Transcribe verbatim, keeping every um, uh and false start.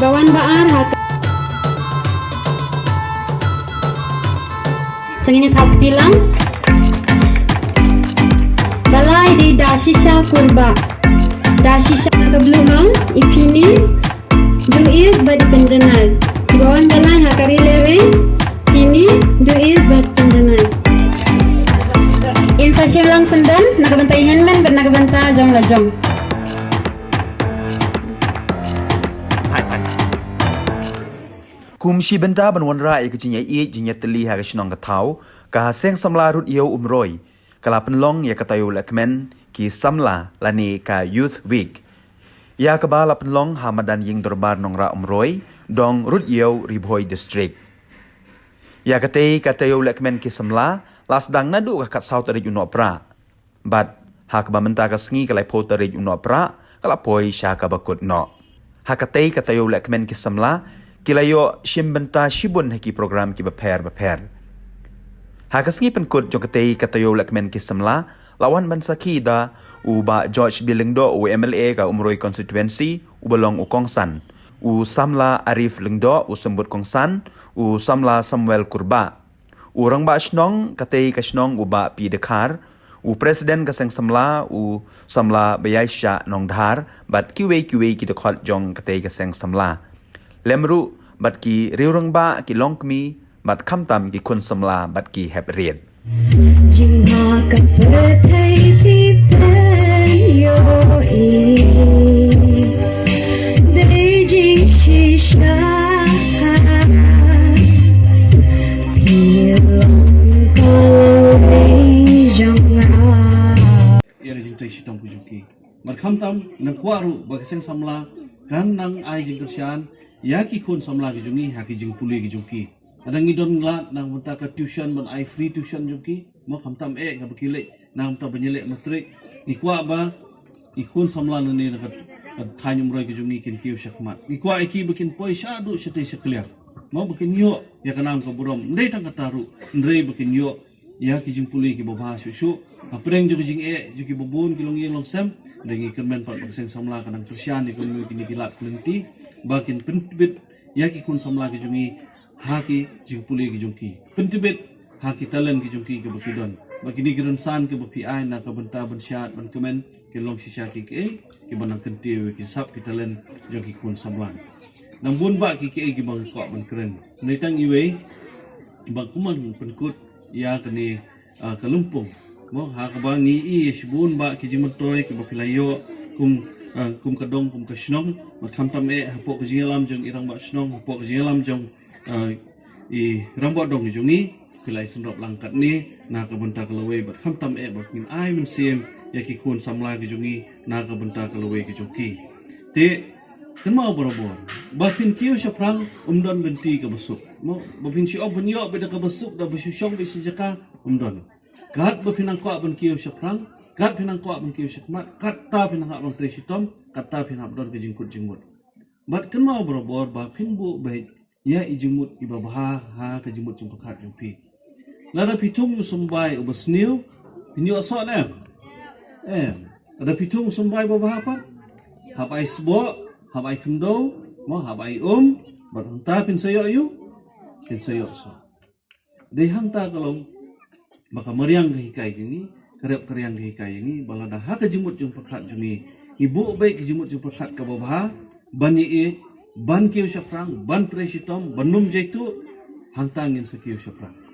Wan ba ar ha ka. Tang ini thap tilang. Balai di da shisha kurba. Da shisha na ka Blue House, i Pini, Duit bad Pynjanai. Bawan balai ha ka relay race, Pini, Duit bad Pynjanai. In sa shim lang sendon, na ka bynta i hynmen bad na ka bynta jong la jong. Kum shi bynta ban wanrah ïa ka jingïaieit jingïatylli ha ka shnong ka thaw, ka Seng Samla Rud Ïew Umroi ka la pynlong ïa ka taïew lehkmen ki samla lane ka Youth Week, ïa kaba la pynlong ha madan ïing dorbar Nongrah Umroi, dong Rud Ïew, Ri Bhoi District. Ïa katei ka taïew lehkmen ki samla la sdang naduh ka khatsaw tarik u Nohprah. Bad ha kaba mynta ka sngi ka laiphew tarik u Nohprah ka la poi sha kaba kut noh. Ha katei ka taïew lehkmen ki samla ki la ïoh shim bynta shibun ha ki program kiba pher bapher. Ha ka sngi pynkut jong katei ka taïew lehkmen ki samla la wan ban sakhi da u Bah George B Lyngdoh, u M L A ka Umroi constituency, uba long u kongsan, u samla Arif Lyngdoh, u symbud kongsan, u samla Samuel Kurbah, u rangbah shnong katei ka shnong u Bah P Dkhar, u president ka seng samla u samla Bayaisha Nongdhar, bad kiwei kiwei ki dkhot jong katei ka seng samla, lem ruh bad ki riew rangbah, ki longkmie, bad khamtam ki khun samla bad ki hep rit. Jingma ka pyrthei phi pynïohi, dei jingshisha phi long ka lawei jong nga. Ïa ka jingtrei shitom ka jong ki. Bad khamtam nang kwah ruh ba ka seng samla kan nang ai jingkyrshan ïa ki khun samla ki jong ngi ha ki jingpule ki jong ki. Lada ngi don lad na ka bynta ka tuition, ban ai free tuition jong ki, mo, khamtam eh kaba ki leh na ka bynta ban ïaleh matrik. Ngi kwah ba i khun samla nangne na ka, ka thaiñ Umroi ka jong ngi kin kiew shakhmat. Ngi kwah ïa ki ba kin poi shaduh shatei sha kliar, mo, ba kin ïoh ïa ka nam ka burom. Ym dei tang kata ruh, hynrei ba kin ïoh ïa ki jingpule kiba bha shuh shuh. Hapdeng jong ka jingeh jong kiba bun ki longïing longsem, hynrei ngi kyrmen pat ba ka seng samla ka nang kyrshan ïa kumno kine ki lad ki lynti ba kin pyntbit ïa ki khun samla ki jong ngi ha ki jingpule ki jong ki, pyntbit ha ki talent ki jong ki kiba ki don. Ba kine ki rynsan kiba phi ai na ka bynta ban shad ban kmen, ki long shisha ki kiei kiba nang kyntiew ïa ki sap ki talent jong ki khun samla. Nang bun bah ki kiei kiba nga kwah ban kren, hynrei tang iwei ba kumno pynkut ïa kane, ah, ka lympung. Mo, ha kaba ngi i ïa shibun bah ki jingmyntoi kiba phi la ïoh kum, ah, kum ka dong, kum ka shnong, bad khamtam eh hapoh ka jingïalam jong i rangbah shnong, hapoh ka jingïalam jong, ah, i rangbah dong jong ngi, phi la ïasynrop lang katne na ka bynta ka lawei, bad khamtam eh ba ngin ai mynsiem ïa ki khun samla ki jong ngi na ka bynta ka lawei ki jong ki. Te kynmaw barabor, ba phin kiew shaphrang ym don lynti kaba suk. Mo, ba phin shu ong phin ïoh beit da kaba suk, da ba shu shong beit sha jaka, ym don. Katba phin nang kwah ban kiew shaphrang, kat phin nang kwah ban kiew shakhmat, katta phin nang hap ban trei shitom, katta phin hap don ka jingkut jingmut. Bad kynmaw barabor ba phin buh beit ïa i jingmut iba bha ha ka jingmut jingpyrkhat jong phi. Lada phi thung u symbai uba sniew, phin ïoh soh ne em? Em. Lada phi thung u symbai uba bha pat, hap ai sboh, hap ai khyndew, mo, hap ai um, bad hangta phin sa ïoh ïa u, phin sa ïoh soh. Dei hangta ka long ba ka mariang ka hikai ïa ngi, ka rep ka riang ka hikai ïa ngi, ba lada ha ka jingmut jingpyrkhat jong ngi, ngi buh beit ka jingmut jingpyrkhat kaba bha, ban ïaieit, ban kiew shaphrang, ban trei shitom, ban ym jaituh, hangta ngin sa kiew shaphrang.